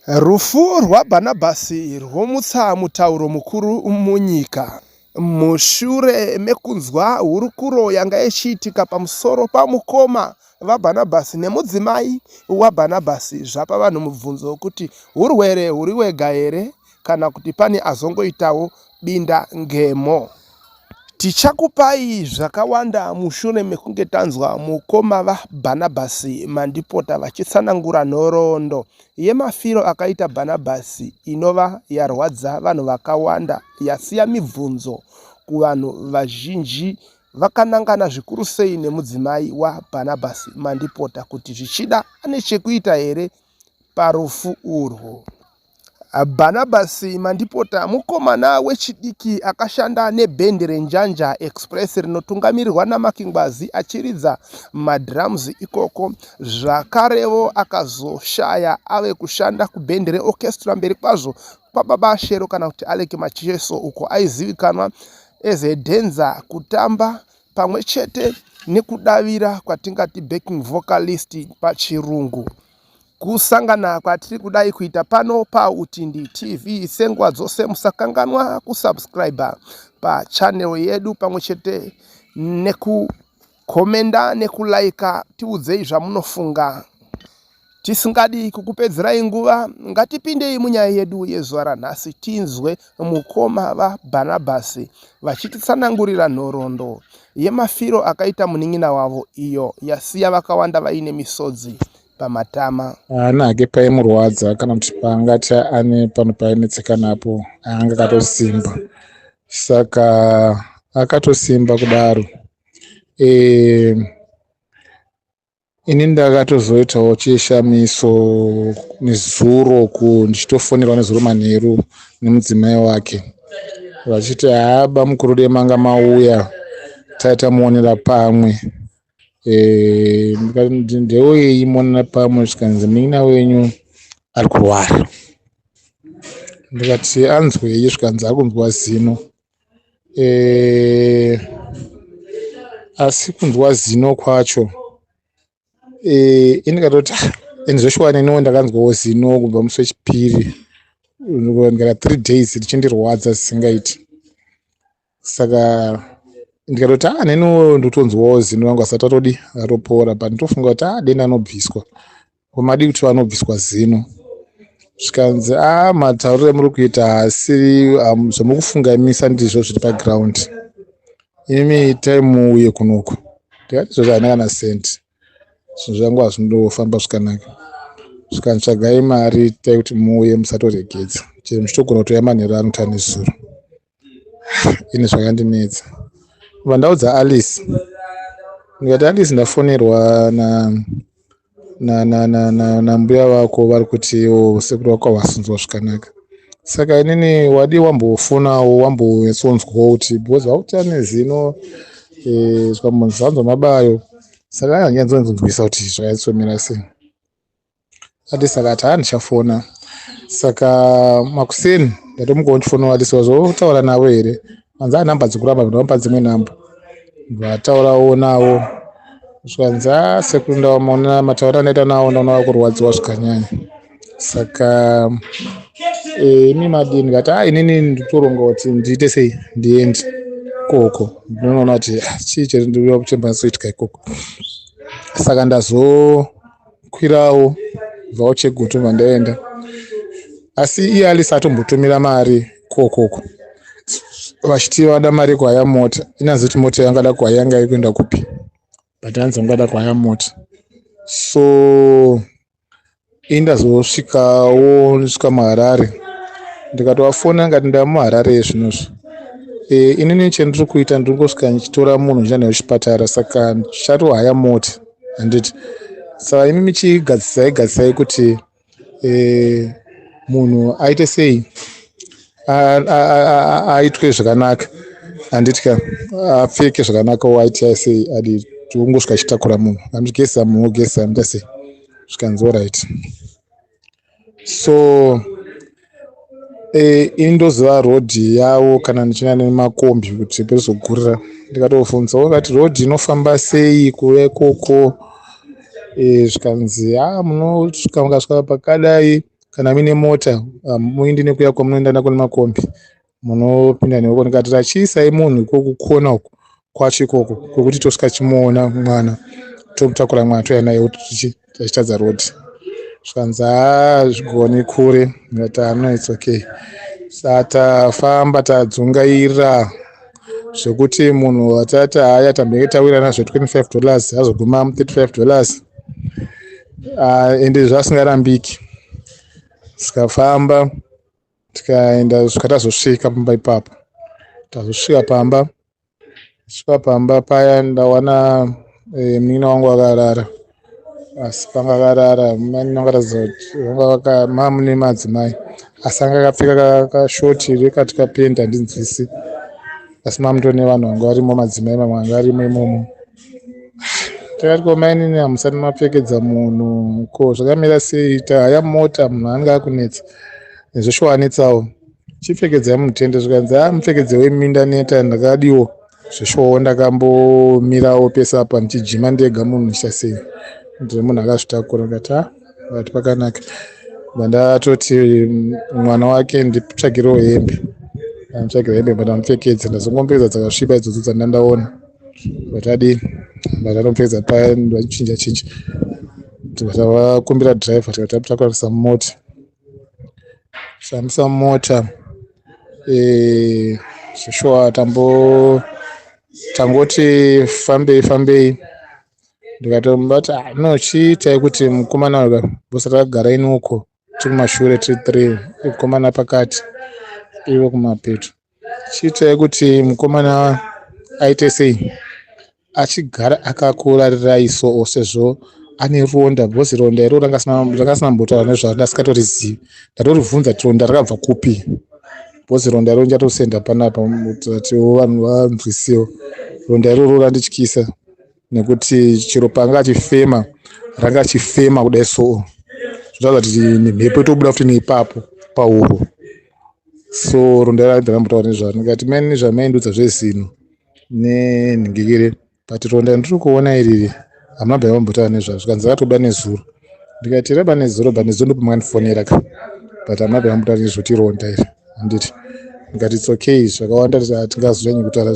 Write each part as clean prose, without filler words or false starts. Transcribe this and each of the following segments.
Rufu rwaBhanabhasi rwomutsa mutauro mukuru munyika. Mushure mekunzwa hurukuro yanga ichiitika pamusoro pamukoma vaBhanabhasi nemudzimai waBhanabhasi zvapa vanhu mubvunzo wekuti hurwere huri wega here kana kuti pane azongoitawo binda ngemo. Tichakupai zvakawanda mushure mekunge tanzwa mukoma vaBhanabhasi Mandipota vachitsanangura nhoroondo yemafiro akaita Bhanabhasi inova yarwadza vanhu vakawanda yasiya mibvunzo kuvanhu vazhinji vakanangana zvikuru sei nemudzimai waBhanabhasi Mandipota kuti zvichida ane chekuita here parufu urwu. Bhanabhasi Mandipota mukomana wechidiki akashanda nebhendi reNjanja Express rinotungamirirwa naMark Ngwazi achiridza madrums ikoko. Zvakarevo akazoshaya ave kushanda kubhendi reorchestra mberi kwazvo kwaBaba Shero kana kuti Alec Macheso uko aizivikanwa as a dancer kutamba pamwe chete nekudavira kwatingati backing vocalist pachirungu. Kusangana kwatiri kudai kuita pano paUtindi TV senguva dzose musakanganwa kusubscriber pachannel yedu pamwe chete nekukomenda nekulaika tiudzei zvamunofunga. Tisingadi kukupedzerai nguva ngatipindei munyaya yedu yezuva ranhasi tinzwe mukoma vaBhanabhasi vachititsanangurira nhoroondo yemafiro akaita munin'ina wavo iyo yasiya vakawanda vaine misodzi pamatama. Haana hake paimurwadza kana kuti paangati ane pano painetseka napo anga akatosimba saka akatosimba kudaro e, ini ndakatozoitawo chishamiso nezuro ku ndichitofonerwa nezuro manheru nemudzimai wake vachiti haa bamukuru demanga mauya taitamuonera pamwe Eh, ndikati ndeuyeyi monana pamwe zvikanzi munin'ina wenyu ari kurwara ndikati anzwei zvikanzi ari kunzwa zino eh, asi kunzwa zino kwacho eh, ini ndikatoti ah, ini zveshuwa neniwo ndakanzwawo zino kubva musi wechipiri ndikati 3 days richindirwadza zvisingaiti Saka ndikatoti ah neniwo ndotonzwawo zino rangu asati atodi atopora but ndotofunga kuti ah denda anobviswa ko madii kuti vanobviswa zino zvikanzi a ah, matauriro emuri kuita haasiri um, zvamuri kufunga imisa ndizvo zviri paground imi itai muuye kunoku ndikati izvozvo haina kana sendi zvinhu zvangu hazvindofamba zvakanaka zvikanzi tsvagai mari itai kuti muuye musatoregedza chero muchitogona kutoya manheru anoita nezuro ini zvakandinetsa bva ndaudza Alice ndikati Alice ndafonerwa na nambuya vako vari kuti iwo sekuru vako havasinzwa zvakanaka saka inini wadii wambofonawo wambonyatsonzwawo kuti because vakuti ane zino eh, zvikambonzi vanzwa mabayo saka anyanzonzwisa kuti zvakanyatsomira sei Alice akati haa ndichafona saka makuseni ndatomukawo ndichifonawo Alice wazotaura navo here anzi haa nhamba dzikuramba ndamupa dzimwe nhamba vataurawo navo zvikanzi haa sekuru ndavaona mataura andaita nawo ndaona vakurwadziwa zvikanyanya saka eh, imi madini ndikati haa inini nditoronga kuti ndiite sei ndiende ikoko ndinoona kuti ah, chii chembanyatsoitika ikoko saka ndazo kwirawo bvawo chegutu vandaenda asi iye Alice atombotumira mari kokoko vachiti vada mari yekuhaya mota inanzi kuti mota yangada kuhaya yanga iri kuenda kupi but hanzi vangada kuhaya mota so ini ndazosvikawo ndisvika muharare ndikatovafonera ngati ndamuharare zvinozvi e, inini chendiri kuita ndiri kungosvika ndichitora munhu ndichienda naye kuchipatara saka ndichatohaya mota handiti saka imi michigadzisai gadzisai kuti e, munhu aite sei aitwe zvakanaka handiti ka apfeke zvakanaka o aite sei adi ungosvika achitakura munhu amuchigezesa munhu ogezesa amuita sei zvikanzi orit So eh, ini ndoziva road yavo kana ndichienda nemakombi kuti pezogurira ndikatobvunza vakati road inofamba sei kuuya ikoko eh, zvikanzi ha ah, munosvika mukasvika pakadai Kana muine mota hamuendi nekuya kwamunoenda nako nemakombi, munopinda neuko. Ndikati rachiisai munhu ikoko kukona uko kwacho ikoko kwekuti tosvika chimuona mwana, tomutakura mwana touya naye tichi tachitadza road. Zvikanzi haa zvigoni kure. Ndikati ano it's okay. Sa tafamba tadzungaira zvekuti munhu atati haya tambenge tawirana zve 25 dollars azoguma 35 dollars ende zvasingarambiki. Tikafamba tikaenda svika tazosvika pamba ipapo. Tazosvika pamba, svika pamba paya ndawana munin'ina wangu akarara, asi panga akarara munin'ina wangu akaratidza kuti vanga mamune madzimai, asi anga akapfeka kashoti rekati kapenda handinzwisi, asi mamutori nevanhu vanga varimo, madzimai mamwe anga arimo imomo. Takati ko mainini hamusati mapfekedza munhu, ko zvakamira sei? Tahaya mota, munhu anga akunetsa nezveshuwa anetsawo, chipfekedzai mutende. Zvikanzi a mupfekedze weminda neta ndakadiwo zveshuwawo, ndakambomirawo pese apa ndichijima ndega, munhu ndichita sei, ndiri munhu akazvitakura. Ndikati a vati pakanaka. Ndatoti mwana wake nditsvagirewo hembe, amutsvagira hembe, ndamupfekedza, ndazongomupfekedza dzakasviba idzodzo dzandandaona. Vatadini, ndatomupfekedza paya, ndachinja chinja, tikavakumbira driver, tikati takurisa mumota, fambisa mota. Zveshuwa tambo tangoti fambei fambei, ndikatomubata no chiitai kuti mukomana uyu bosa takagara ini uko tiri kumashure tiri three, mukomana pakati, ivo kumapeto. Chiitai kuti mukomana aite sei, achigara akakurarirai so sezvo ane ronda, because ronda iroro rakasina mbotaura nezvaro, ndasingatorizivi. Ndatoribvunza kuti ronda rakabva kupi, because ronda iroro ndichatosenda panapa kuti vanhu vanzwisiwo. Ronda iroro randityisa nekuti chero panga achifema ranga achifema kudai, so zvotaridza kuti nemhepo itobuda futi neipapo pahuro. So ronda raibva rambotaura nezvaro, ndikati maini zvamaindudza zvezino nenhingikire, but ronda ndiri kuona iriri hamuna bva mambotaura nezvazvo. Zvikanzi rakatobuda nezuro. Ndikati raba nezuro, but nezuro ndopamandifonera ka, but hamuna bva mambotaura nezvoti ronda iri handiti. Ndikati it's okay, zvakawanda hatingazonyanyi kutaura,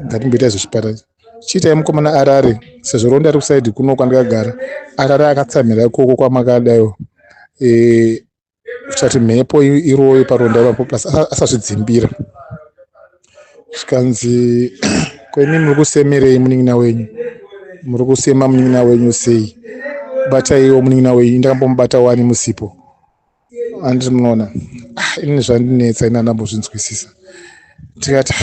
ngatimboita zvechipatara. Chiitai mukomana arare sezvo ronda riri kusaidhi kuno kwandakagara, arare akatsamhira ikoko kwamakadaiwo, kuitira kuti mhepo irove paronda ipapo plus asazvidzimbira. Zvikanzi kweni muri kusemerei munin'ina wenyu, muri kusema munin'ina wenyu sei? Bataiwo munin'ina wenyu, ndakambomubata wani musipo, handiti munoona? Ah, ini zvandinetsa, ini handambozvinzwisisa. Tikati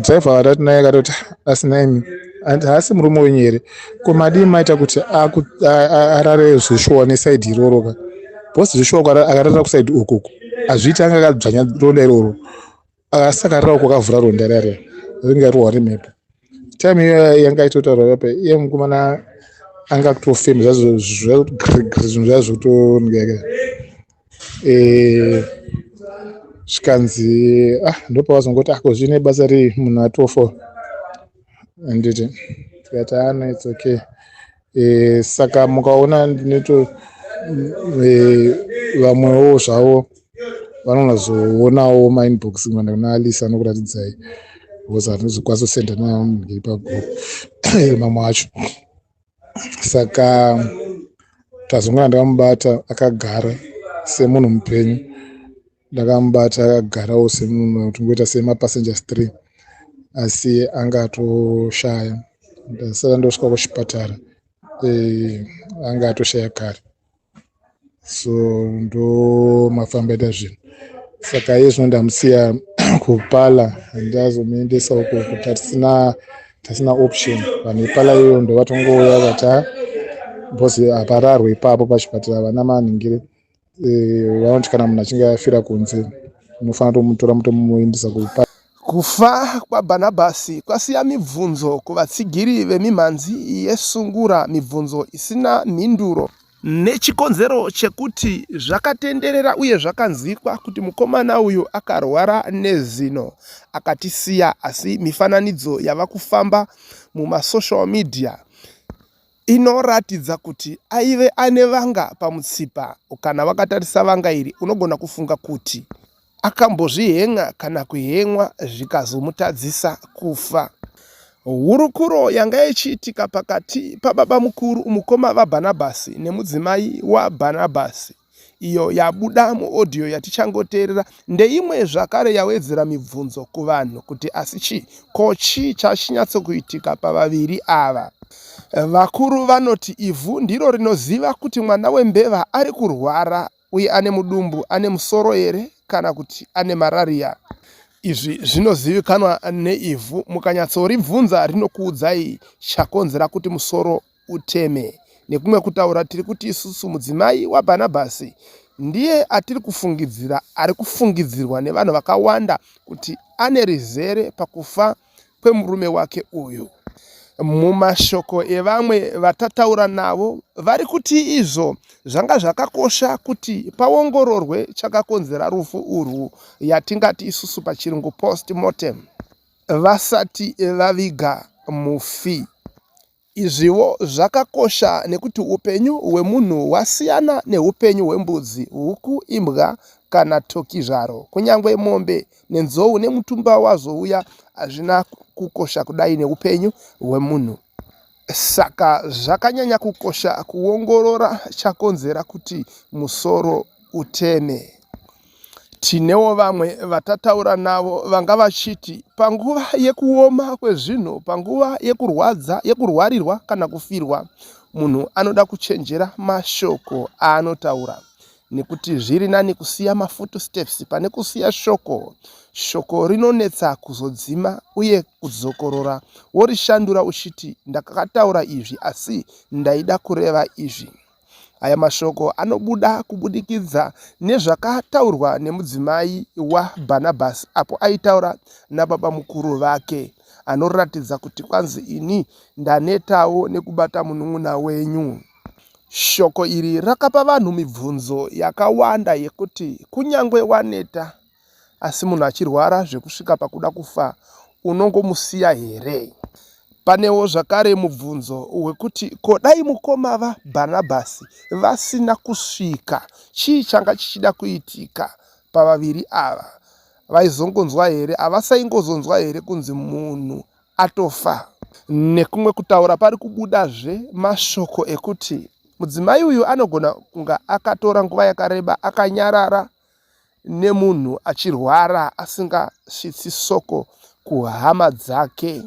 driver watati naye akatoti asi naimi haasi murume wenyu here? Ko madii maita kuti arare zveshuwa nesaidhi iroro ka, because zveshuwa akarara kusaidhi ukuku hazviiti, anga akadzvanya ronda iroro, asi akarara uko akavhura ronda rariya ringe rohwa remhepo. Time iyo yanga itotaura apa, iye mukomana anga kutofema zvazvo zvinhu zvazvo kutonge zvikanzi ah ndopavazongoti ako zvine basa rei, munhu atofa handiti? Tikati ano it's okay. Saka mukaona ndinoto vamwewo zvavo vanonazoonawo mainbox kuenda kuna Alisa anokuratidzai, because handizokwanisa kusenda namunhu pagroup mamwe acho. Saka tazongona ndakamubata akagara semunhu mupenyu, ndakamubata akagarawo semunhu tingoita semapassengers three, asi anga atoshaya. Ndasara ndosvika kuchipatara anga atoshaya kare. So ndo mafamba ita zvinhu. Saka iye zvino ndamusiya kupala, handazomuendesa uko tatisina tasina option. Vanhu vepala iyoyo ndo vatongouya vati because hapararwe ipapo pachipatara, vana manhingire vanoti kana munhu achinge afira kunze munofanira tomutora mutomuendesa kupa. Kufa kwaBhanabhasi kwasiya mibvunzo kuvatsigiri vemimhanzi yesungura, mibvunzo isina mhinduro. Nechikonzero chekuti zvakatenderera uye zvakanzwikwa kuti mukomana uyu akarwara nezino akatisiya, asi mifananidzo yava kufamba mumasocial media. Inoratidza kuti aive ane vanga pamutsipa. Kana wakatarisa vanga iri unogona kufunga kuti akambozvihen'a kana kuhen'wa zvikazomutadzisa kufa. Hurukuro yanga ichiitika pakati pababamukuru mukoma vaBhanabhasi nemudzimai waBhanabhasi iyo yabuda muaudio yatichangoteerera ndeimwe zvakare yawedzera mibvunzo kuvanhu kuti asi chii ko chii chachinyatsokuitika pavaviri ava. Vakuru vanoti ivhu ndiro rinoziva kuti mwana wembeva ari kurwara uye ane mudumbu ane musoro here kana kuti ane marariya. Izvi zvinozivikanwa neivhu, mukanyatsoribvunza rinokuudzai chakonzera kuti musoro uteme. Nekumwe kutaura tiri kuti isusu mudzimai waBhanabhasi ndiye atiri kufungidzira ari kufungidzirwa nevanhu vakawanda kuti ane rizere pakufa kwemurume wake uyu. Mumashoko evamwe vatataura navo vari kuti izvo zvanga zvakakosha kuti paongororwe chakakonzera rufu urwu yatingati isusu pachirungu post mortem vasati vaviga mufi. Izviwo zvakakosha nekuti upenyu hwemunhu hwasiyana neupenyu hwembudzi, huku, imbwa kana toki zvaro. Kunyangwe mombe nenzou nemutumba wazvo uya hazvina kukosha kudai neupenyu hwemunhu. Saka zvakanyanya kukosha kuongorora chakonzera kuti musoro uteme. Tinewo vamwe vatataura navo vanga vachiti panguva yekuoma kwezvinhu, panguva yekurwadza, yekurwarirwa kana kufirwa, munhu anoda kuchenjera mashoko aanotaura nekuti zviri nani kusiya mafootsteps pane kusiya shoko. Shoko rinonetsa kuzodzima uye kudzokorora worishandura uchiti ndakataura izvi asi ndaida kureva izvi. Aya mashoko anobuda kubudikidza nezvakataurwa nemudzimai waBhanabhasi apo aitaura nababamukuru vake. Anoratidza kuti kwanzi ini ndanetawo nekubata munun'una wenyu. Shoko iri rakapa vanhu mibvunzo yakawanda yekuti kunyange waneta Asi munhu achirwara zvekusvika pakuda kufa unongomusiya here? Panewo zvakare mubvunzo wekuti ko dai mukoma vaBhanabhasi vasina kusvika chii changa chichida kuitika pavaviri ava? Vaizongonzwa here? Havasaingozonzwa here kunzi munhu atofa? Nekumwe kutaura pari kubudazve mashoko ekuti mudzimai uyu anogona kunga akatora nguva yakareba akanyarara nemunhu achirwara asingasvitsi soko kuhama dzake.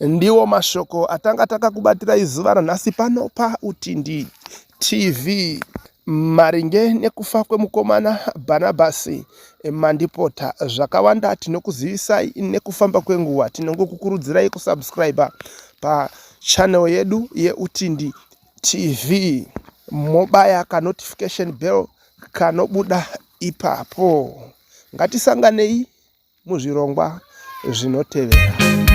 Ndiwo mashoko atanga takakubatirai zuva ranhasi pano paUtindi TV maringe nekufa kwemukomana Bhanabhasi Mandipota. Zvakawanda tinokuzivisai nekufamba kwenguva. Tinongokukurudzirai kusubscriber pachannel yedu yeUtindi TV mobaya kanotification bell kanobuda ipapo. Ngatisanganei muzvirongwa zvinotevera.